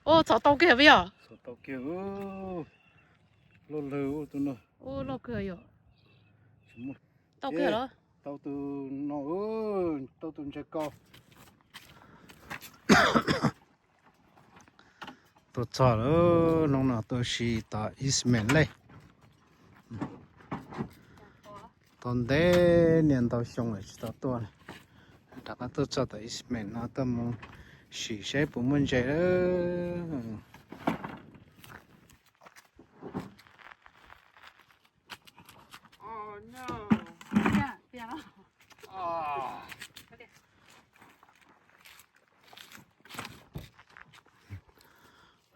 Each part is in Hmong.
Ua txhom tau kiag peb yog? Txhom tau kiag, loj lawg tus no. Ua loj kawg yom. Tau kiag los? Tau tus no, tau tus ntses ko. Tuaj txog lawm, hnub no tuaj sim tom Eastman Lake. Tau ntev niaj ntau xyoo lawm tsis tau tuaj. Rov qab tuaj txog tom Eastman no tuaj mus sim saib puas muaj ntses lawm.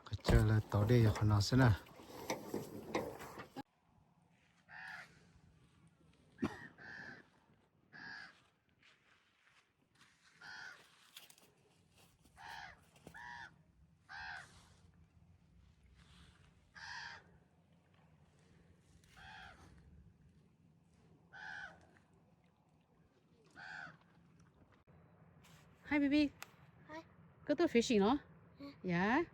Qhov chaw lawv tauv dej yog qhov no xwb na. Hi baby. Koj tuaj fishing los? Yam.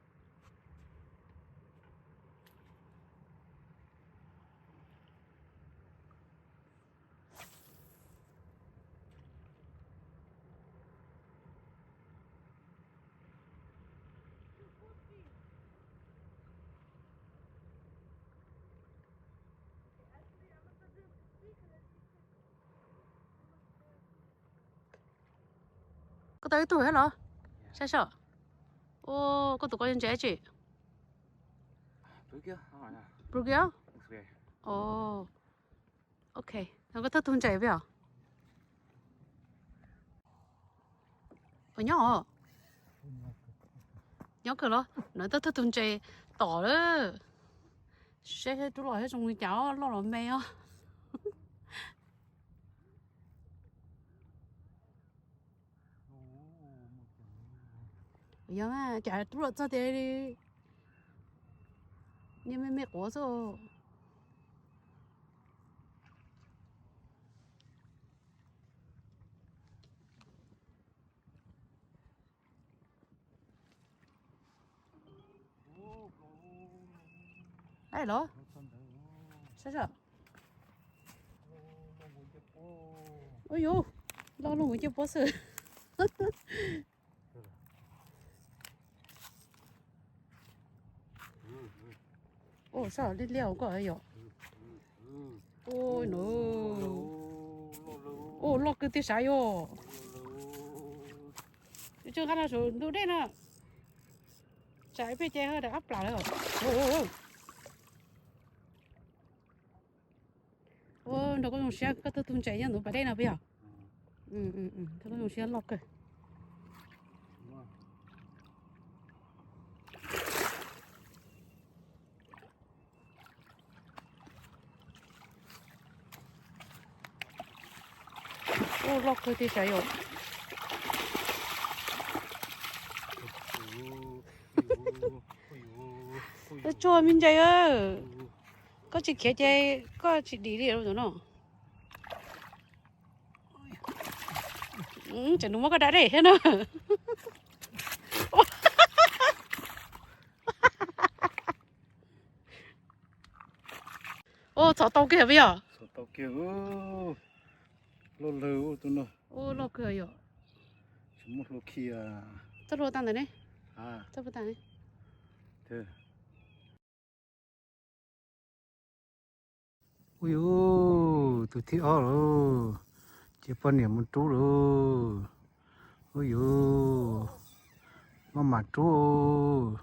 Koj tau ib tug thiab los? Saib seb. Ua, koj tus ko yog ntses dab tsi? Bluegill. Ok, no koj thawj tug ntses peb os. Puas nyob os? Nyob kawg los? No koj thawj tug ntses tom lawm. Seb rub los thiab zoo li cas, loj los me os. Yog cas rub los txog tias niag me me quav xwb. Ai los, saib seb. Ua yus, loj loj mus ncej puab xwb. Ua saib liab liab koj yom. Ua no, ua loj kawg tiag sav yom. Tseem nqa los saum ntug dej no, tsam ib pliag ces daim qab plam lawm. Ua nrog koj zoo siab, koj thawj tug ntses nyob ntawm pas dej no puas yog? Koj zoo siab loj kawg. Ua loj kawg tiag sav yom. Tsuag me ntses, koj tsis khiav ces koj tsis dim li no. Tseem nws muab koj da dej thiab na. Ua txhom tau kiag peb yog? Txhom tau kiag, loj lawg tus no. Ua loj kawg yom. Tsis muaj hlua khi. Txoj hlua tag ntawd ne. Txoj hlua tag ne. Ua yus, tus thib ob lauj, ces poj niam mus rub lauj. Ua yus, maj mam rub.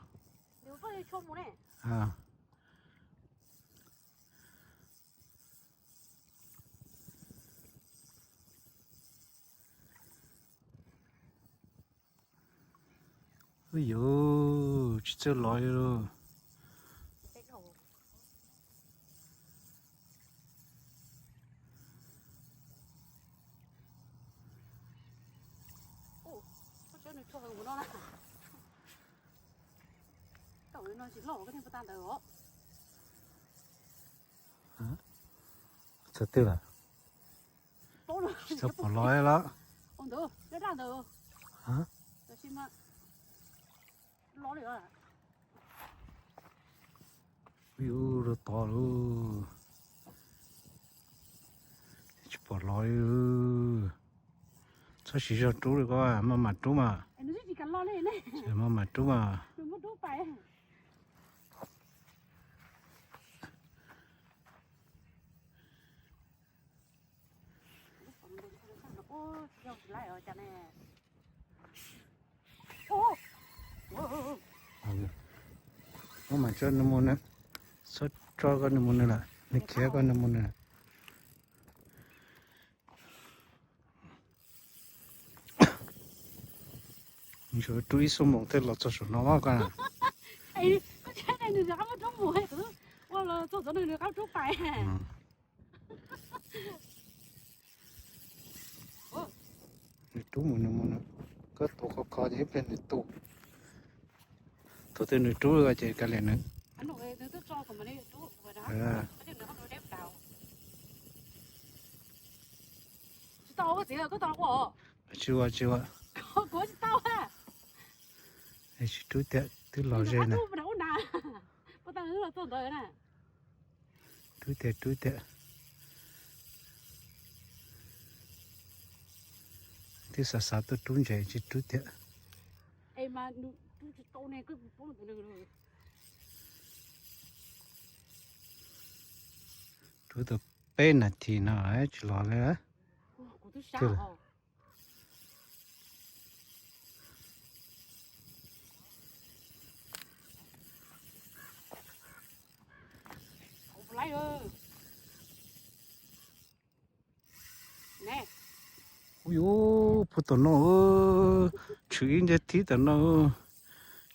Ua yus, tsis txawj lov li lauj. Txog twg lawm? Tsis tau pom los los. Tab sis mas los li os. Ub, rau tod lauj. Tsis pom los li. Txhob siv zog rub li ko, maj mam rub mas. Maj mam rub mas. Maj mam tso nws mus na. Txhob tso koj nws mus na lawm, nws khiav koj nws mus na. Nws rub ib xuab moos thiaj los txog saum no koj na. Nws rub mus nws mus, koj tua khov kho ces ib pliag nws tu. Thaum twg nws rub ces kav liam nws. Tsis ua, tsis ua. Tsis rub tiag, twb los ze na. Rub tiag, rub tiag. Twb xav xav tuaj rub ntses tsis rub tiag. Rub tau peb nas this no tsis los li. Ub yuv, puag tom no, tshwm ib nce thib tom no,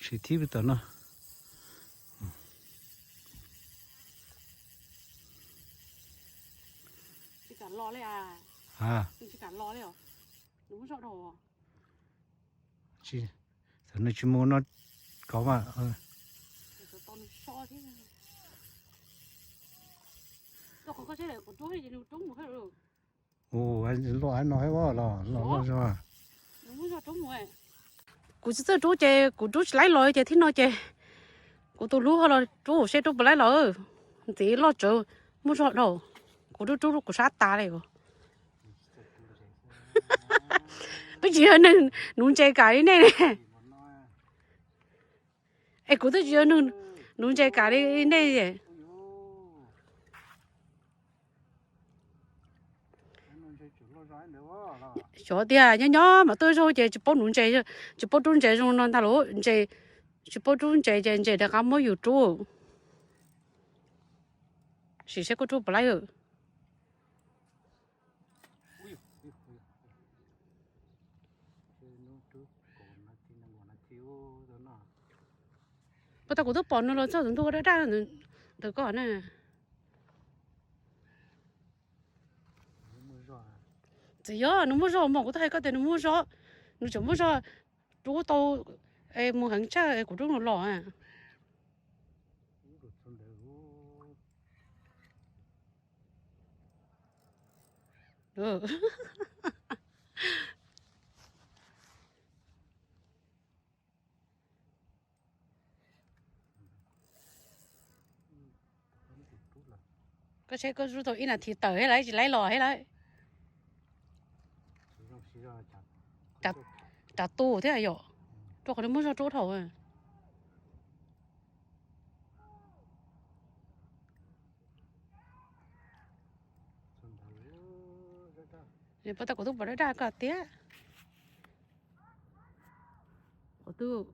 tshwm thib puag tom no. Thaum nws tsis mus no kauv mas. Ua, loj no los loj zog. Kuv tsis txawj rub ces kuv rub tsis laib los ces thib no ces kuv tus hlub ho los rub seb rub puas laib los. Ntxiv loj tsawv, muaj zog dhau. Kuv rub rub kuv sab tas li. Peb tsis yog neeg nuv ntses kam li nej. Es kuv twb tsis yog neeg nuv ntses kam li nej. Xyov tiag, nyob nyob mas tuaj zaug ces tsis paub nuv ntses, tsis paub rub ntses zoo no ntag lauj. Ntses, tsis paub rub ntses ces ntses rov qab muab yus rub. Sim seb kuv rub puas laib. Puas tas kuv twb pom nws los txog tus ntug daj daj ntawm ko na. Txawm yog nws muaj zog mas kuv twb hais koj tias nws muaj zog, nws tseem muaj zog, rub tau mus heev tshaj kuv rub nws los. Koj saib koj rub tau ib nas this tawm thiab lawm, tsis laib los thiab lawm. Rab tu thiab yom, rau qhov nws muaj zog rub dhau. Puas tas kuv twb pom daj daj koj tiag. Qhov twg?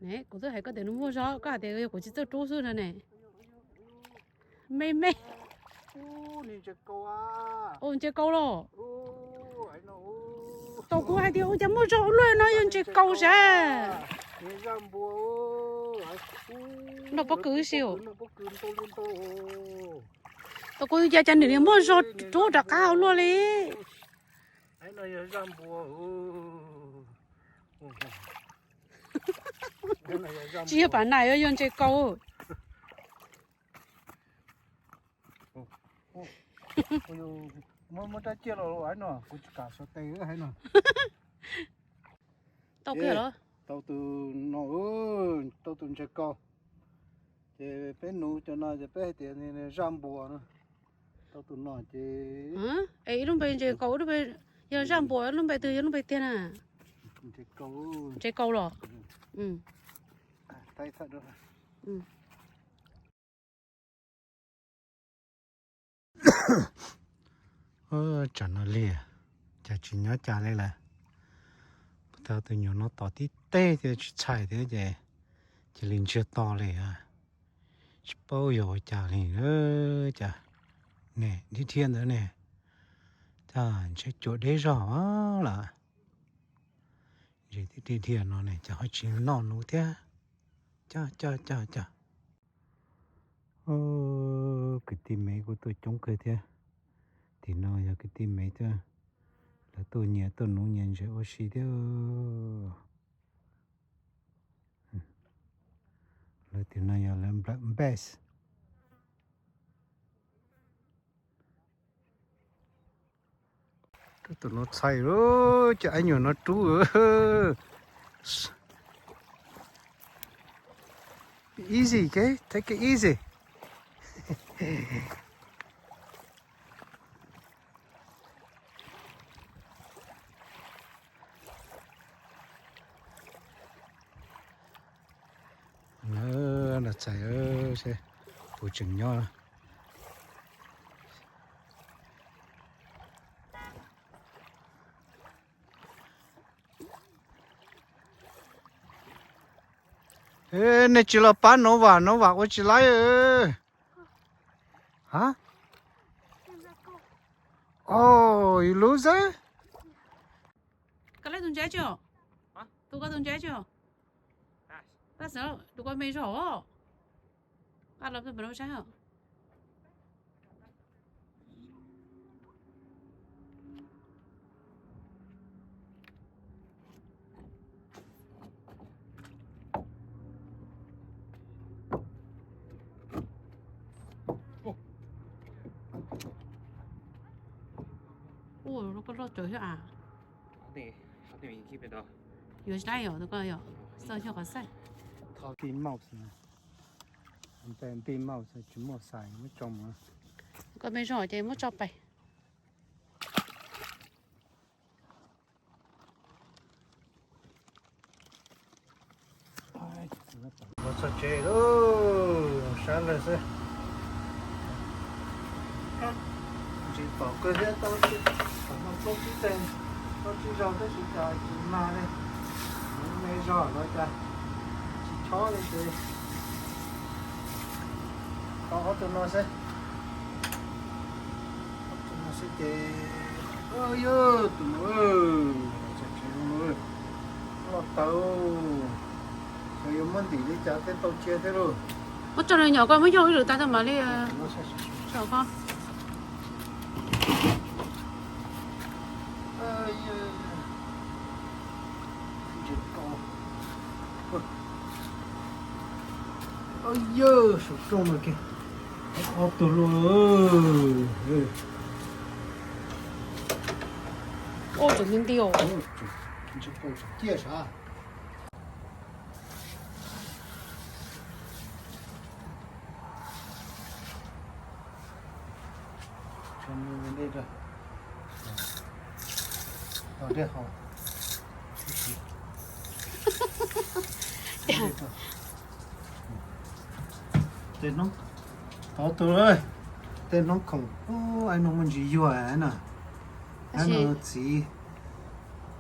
Ne, kuv twb hais koj tias nws muaj zog, koj hais tias yog kuv tsis txawj rub xwb no ne. Me me. Ntses kaus los. Tau kuv hais tias ua cas muaj zog ua luaj no yog ntses kaus sav. Noj pob kws xwb. Tau kuv cas cas nws muaj zog rub rov qab ua luaj li. Tsis yog pas nas, yog ntses kaus. Kuv yuav muab muab rab ciaj los hais no, kuv tsis kam xuas tes hais no. Tau kiag los? Tau tus no, tau tus ntses kaus. Ces peb nuv cov no ces peb hais tias zaj npuas no. Tau tus no ces, es ib lub npe ntses kaus, ib lub npe, yog zaj npuas lub npe twg yog lub npe tiag na? Ntses kaus. Ntses kaus los? Tsam no lig, cas tsis nyob cas li lawm. Kuv tau tus nyuam no tom tib teg thiab tsis txhais thiab ces cia li ntsiag to li. Tsis paub yog ua cas li. Cas ne, dhia dhia ntawd ne, cas ntshe cua deb zog lawm. Ntses dhia dhia no ne cas ho tsis noj nuv thiab. Cas cas cas cas. Kwv tij Mev kuj tuaj coob kawg thiab. Tim no yog kwv tij Mev thiab, lawv tuaj nyias tuaj nuv nyias ntses ua si thiab. Lawv tim no yog lawv nplawm npes. Tus no txhais, cov aib nyuam no rub. Easy, okay? Take it easy. Lawv los txais seb puas tseem nyob. Nej tsis los pab Nov Vam, Nov Vam ua tsis laib. Ha? Oh, you lose it? Koj laib tus ntses tsis? Tus koj tus ntses tsis? Koj xav tus koj me zog. Koj los peb npam saib os. Ua, loj koj loj tsawv thiab as. Yuav saib yom, tus koj yom, xoj xyog qhov xaij. Tho kij mauj xwb, npij mauj xwb tsis muaj xais muab tso mus. Koj me zog ces muab tso pais. Los txog tsev lawm, sab lawm xwb. Ntsis pom kawg thiab, tau tsis, tau tsis teg, tau tsis zaug tab sis cas tsis mag li. Me zog los cas tsis chob li ces tau ob tug no xwb. Ob tug no xwb ces, yog tus no, loj tawv, xyov yuav muab ntim li cas thiaj tau cia thiab lauj. Muab tso nws nyom koj muab yog ib lwm tag tau mam li tso koj. Yog saum rooj no kiag, ob tug luaj. Ua tseem nti nti os. Ciaj sav. Tej hnub, tau tus, tej hnub khoom, aib no muaj ntsis yuag na. Aib no txiv,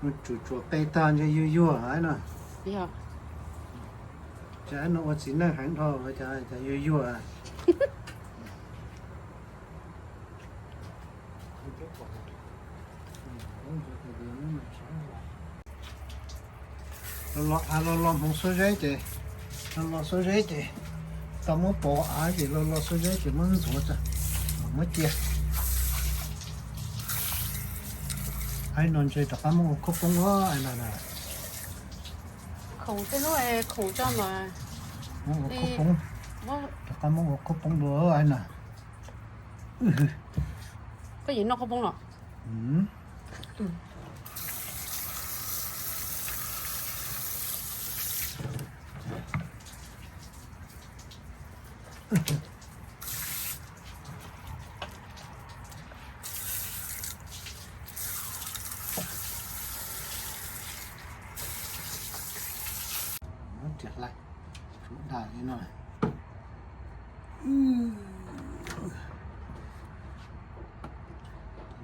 nws tsum tsuas qe tag ntshe yuag yuag aib no. Ces aib no ua txiv neej heev dhau cas yuag yuag. Los los av los los hmoov xuab zeb ces, los los xuab zeb ces, tau muab pov av ces los los xuab zeb ces muab ntxuav tso, muab cia. Aib no ntshe rov qab muab ua khaub poob aib no na. Khoom tej hnub khoom tso mas muab ua khaub poob, rov qab muab ua khaub poob dua aib no. Koj yeej noj qhob poob los? Riam hlais, sub dag li no. Tus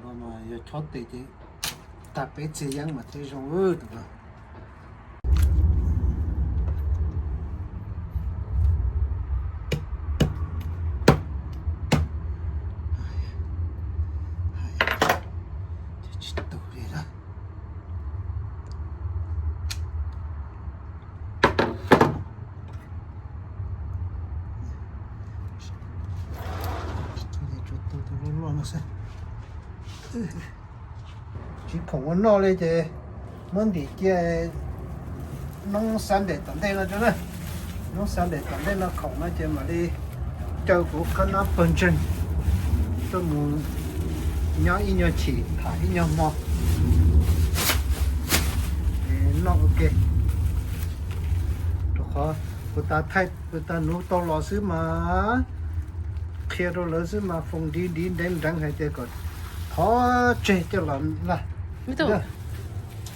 no mas yog chob tes ces tag peb txiag yeeb mas thiaj zoo tus no. Tsis tau li lawm. Tsuas tu tus loj loj no xwb. Tsis khoom ua noj li ces muab ntim cia, noob Sunday tom ntej no tso na. Noob Sunday tom ntej no khoom no ces mam li caw kuv qab nab pawg ntseeg tuaj mus nyob ib nyuag chim tham ib nyuag hmo, noj ua ke. Rau qhov kuv tas thaij, kuv tas nuv tau los xwb mas qhia rau lawv xwb mas foom ntiv ntiv nreev nreev hais tias kom thov tseg coj los na,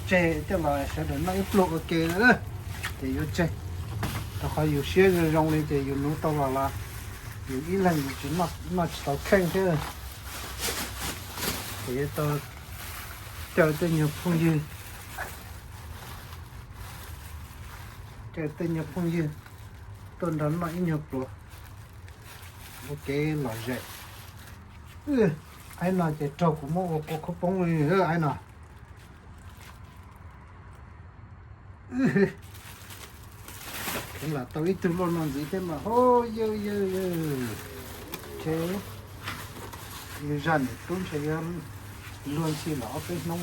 tseg coj los sawv daws noj ib pluag ua ke na, ces yuav tseg. Rau qhov yus siab zoo zoo li ces yus nuv tau los los yus ib leeg yus tsis noj tsis tau kheej thiab. Ces yuav tau caw tej nyuag phooj ywg, caw tej nyuag phooj ywg tuaj nrog noj ib nyuag pluag ua kev lom zem. Aib no ces raug kuv muab ua kua khaub poob li aib no. Kuv lam tau ib tug luaj no ntxiv thiab mas hos yawg yawg yawg. Ces yus zaj niam tub ntshe yuav luag ntxhi los ob peb hnub.